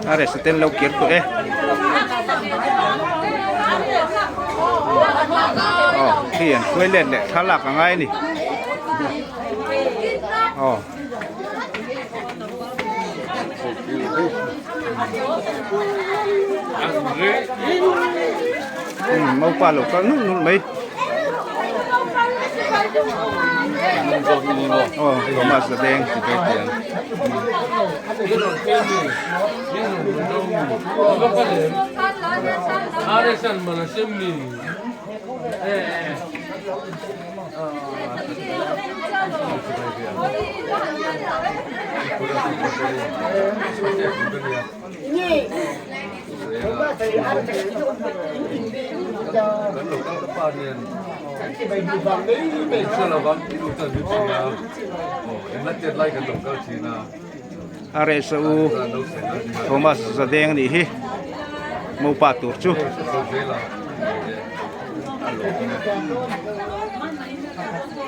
A resa ten lo kir tawh e. Aw khi an hruai let leh thlalak a ngai a ni. Aw. Umm mopa lo kal nulh nulh mai. Aw Thomas Zadeng ti ve teh ang. A reh u Thomas Zadeng anih hi mopa tur chu.